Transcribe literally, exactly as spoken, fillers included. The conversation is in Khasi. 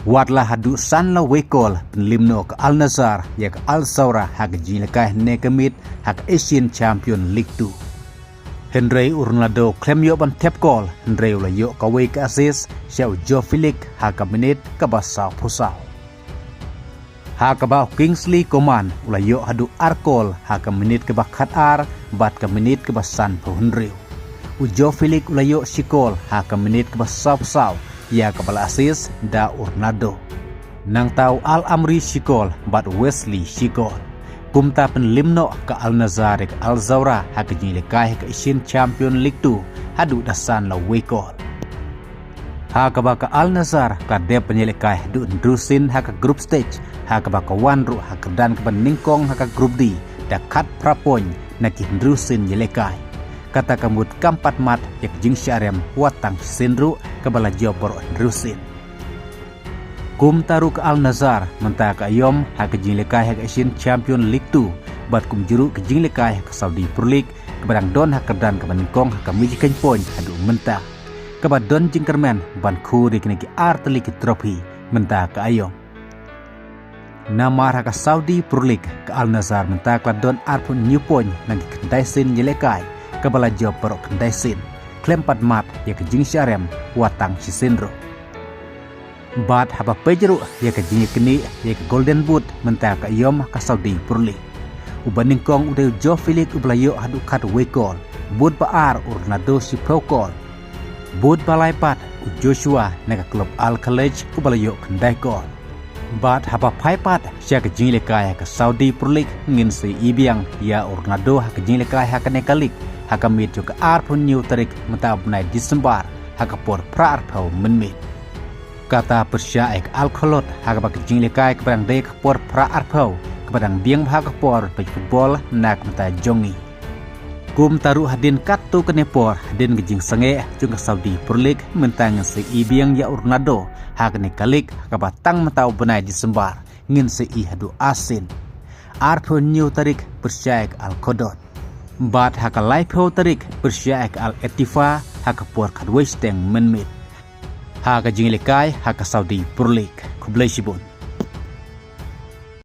Wat la haduh san la wei kol pynliem noh ka Al Nassr ïa ka Al Zawraa ha ka jingïalehkai hynne ka miet ha ka Asian Champion League two. Hynrei u Ronaldo khlem ïoh ban thep kol, hynrei u la ïoh kawei ka assist sha u Joao Felix ha ka minit kaba sawphew saw. Ha kaba u Kingsley Coman u la ïoh haduh ar kol ha ka minit kaba khatar bad ka minit kaba sanphew hynriew. U Joao Felix u la ïoh shi kol ha ka minit kaba sawphew saw, ïa kaba la assist da u Ronaldo. Nangta u Al Amri shi kol bad u Wesley shi kol. Kumta pynliem noh ka Al Nassr ïa ka Al Zawraa ha ka jingïalehkai ha ka Asian Champion League two haduh da san la wei kol. Ha kaba ka Al Nassr ka dep ban ïalehkai haduh hynriew sien ha ka group stage, ha kaba ka wan ruh ha ka kyrdan kaba nyngkong ha ka group D da khatphra point na ki hynriew sien ïalehkai. Kata ka mut kam pat mad ïa ka jingshah rem wat tang shisien ruh, kaba la jop baroh hynriew sien. Kumta ruh ka Al Nassr mynta ka aïom ha ka jingïalehkai ha ka Asian Champion League two, bad kumjuh ruh ka jingïalehkai ha ka Saudi Pro League, kaba dang don ha ka kyrdan kaba nyngkong ha ka mijkhein point haduh mynta, kaba don jingkyrmen ban khur ïa kine ki ar tylli ki trophy mynta ka aïom. Namar ha ka Saudi Pro League ka Al Nassr mynta ka la don arphew hynñiew point na ki khyndai sien ïalehkai, kaba la jop baroh khyndai sien, khlem pat mad ïa ka jingshah rem wat tang shisien ruh. Bad haba peit ruh ïa ka jingïaknieh ïa ka Golden Boot mynta ka aïom ha ka Saudi Pro League, uba nyngkong u dei u Joao Felix uba la ïoh haduh khatwei kol, bad ba ar u Ronaldo shiphew kol. Bad ba lai pat u Joshua na ka klub Al Khaleej uba la ïoh khyndai kol. Bad haba phai pat sha ka jingïalehkai ha ka Saudi Pro League ngin sa ïohi biang ïa u Ronaldo ha ka jingïalehkai ha kane ka league ha ka miet jong ka arphew hynñiew tarik mynta u bnai December ha ka por phra arphew mynmiet. Kata pyrshah ïa ka Al Kholood ha kaba ka jingïalehkai kaba dang dei ka por phra arphew, kaba dang biang bha ka por peit football na ka bynta jong ngi. Kumta ruh hadien katto katne por, hadien ka jingsangeh jong ka Saudi Pro League mynta ngin sa ïohi biang ïa u Ronaldo ha kane ka league ha kaba tang mynta u bnai December ngin sa ïohi haduh ar sien. Arphew hynñiew tarik pyrshah ïa ka Al Kholood. Bad ha ka laiphew tarik pyrshah ïa ka Al Ettifaq ha ka por khatwei shiteng mynmiet. Ha ka jingïalehkai ha ka Saudi Pro League. Khublei shibun.